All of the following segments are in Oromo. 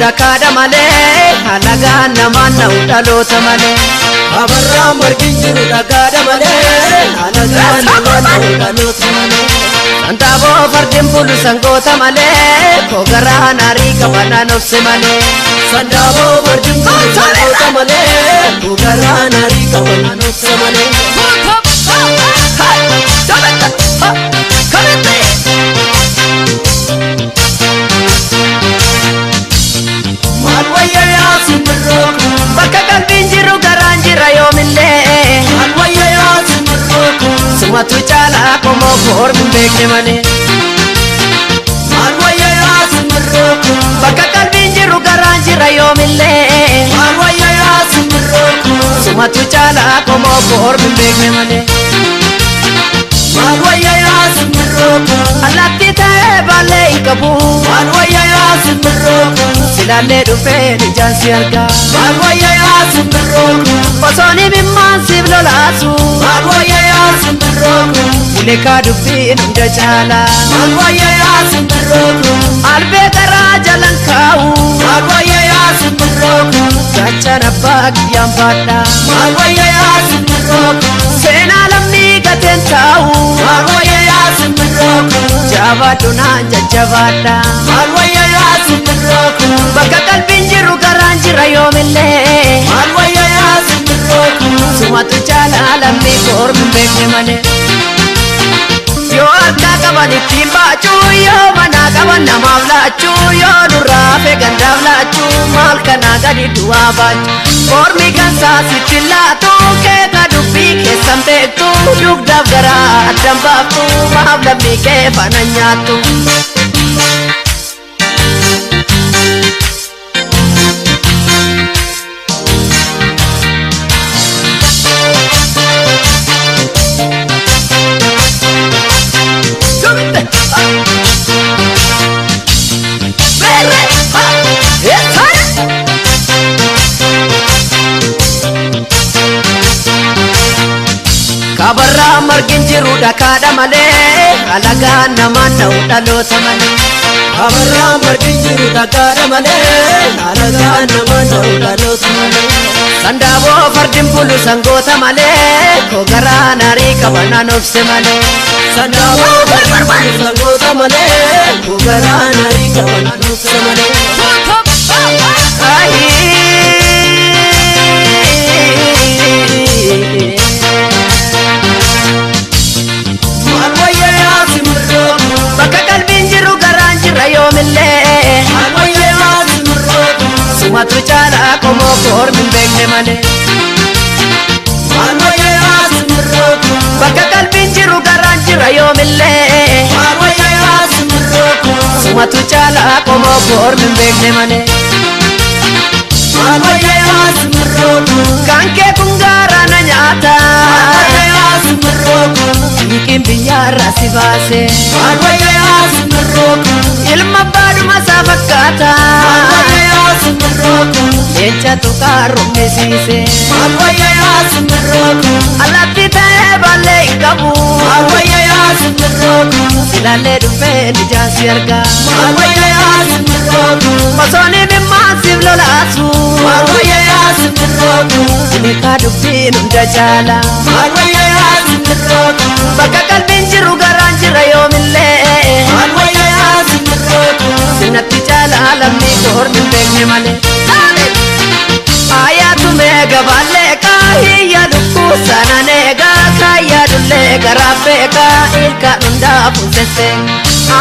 dhakaadha malee alagaan namaan na'u dhaloota malee. Abarraa margi hin jiru dhagaadha malee alagaan namaan na'u dhaloota malee. Sandaaboo fardiin bulu sangoota malee kogaraan arii qabanaan obse malee. Sandaaboo fardiin bulu sangoota malee kogaraan arii qabanaan obse malee. Maal wayya yaa simbirroo koo? Bakka qalbiin jiru garaan jira yoomillee. Maal wayya yaa simbirroo koo? Sumatu caalaa qomoo koo ormi hin beekne malee. Maal wayya yaa simbirroo koo? Bakka qalbiin jiru garaan jira yoomillee. Maal wayya yaa simbirroo koo? Sumatu caalaa qomoo koo ormi hin beekne malee. Maal wayya yaa simbirroo koo? Allaattii ta'ee baallee hin qabu. Maal wayya yaa simbirroo koo? Silaallee dhufee ijaan si argaa. Maal wayya yaa simbirroo koo? Osoo ni mimmaan siif lolaasu. Maal wayya yaa simbirroo koo? Ulekaa dubbiin hunda caalaa. Maal wayya yaa simbirroo koo? Albee garaa jalan kaa'u. Maal wayya yaa simbirroo koo? Gaachana abbaa kiyyaan baadha. Maal wayya yaa simbirroo koo? Seenaa lammii gateen taa'u. Maal wayya yaa simbirroo koo? Jabaadhu naan jajjabaadha. Maal wayya yaa simbirroo koo? Bakka qalbiin jiru garaan jira yoomillee. Maal wayya yaa simbirroo koo? Sumatu caalaa lammii koo ormi hin beekne malee. Yoo harkaa qaban ittiin baachuu, yoo manaa qaban namaaf laachuu, yoo nurraa hafe gandaaf laachuu, maal kanaa gadi du'aa baachuu. Ormi kan saasitti laatu, keeka dubbii keessan beektu, dugdaaf garaa addan baaftu, maaf lammii kee faana nyaattu. Kabarraa margi hin jiru dhakaadha malee alagaan namaan na'u dhaloota malee. Abarraa margi hin jiru dhagaadha malee alagaan namaan na'u dhaloota malee. Sandaaboo fardiin bulu sangoota malee kogaraan arii qabanaan obse malee. Sandaaboo fardiin bulu sangoota malee kogaraan arii qabanaan obse malee. Maal wayya yaa simbirroo koo? Bakka qalbiin jiru garaan jira yoomillee. Maal wayya yaa simbirroo koo? Sumatu caalaa qomoo koo ormi hin beekne malee. Maal wayya yaa simbirroo koo? Bakka qalbiin jiru garaan jira yoomillee. Maal wayya yaa simbirroo koo? Sumatu caalaa qomoo koo ormi hin beekne malee. Maal wayya yaa simbirroo koo? Kan kee kun garaa na nyaata. Maal wayya yaa simbirroo koo? Hiikiin biyyaarraa si baase. Maal wayya yaa simbirroo koo? Ilma baadhuma isaa fakkaata. Maal wayya yaa simbirroo koo? Leenca tuqaa rummisiise. Maal wayya yaa simbirroo koo? Allaattii ta'ee baallee hin qabu. Maal wayya yaa simbirroo koo? Silaallee dhufee ijaan si argaa. Maal wayya yaa simbirroo koo? Osoo ni mimmaan siif lolaasu. Maal wayya yaa simbirroo koo? Ulekaa dubbiin hunda caalaa. Maal wayya yaa simbirroo koo? Bakka qalbiin jiru garaan jira yoomillee. Maal wayya yaa simbirroo koo? Sinatti caalaa lammii koo ormi hin beekne malee. Ayyaatu gabaallee kaahiyya lukkuu sanaan eegaa kaayyaa dullee garaa beekaa ilkaan hundaa fuusesse.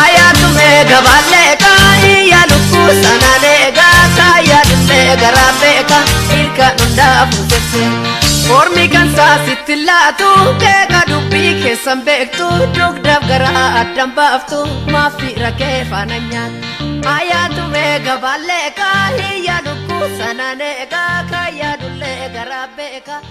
Ayyaatu gabaallee kaahiyya lukkuu sanaan eegaa kaayyaa dullee garaa beekaa ilkaan hundaa fuusesse. Ormi kan saasitti laatu keeka dubbii keessan beektu dugdaaf garaa addan baaftu maafi rakkee faana nyaattu. Ayyaatu gabaallee kaahiyya lukkuu sanaan eegaa kaayyaa dullee garaa beekaa.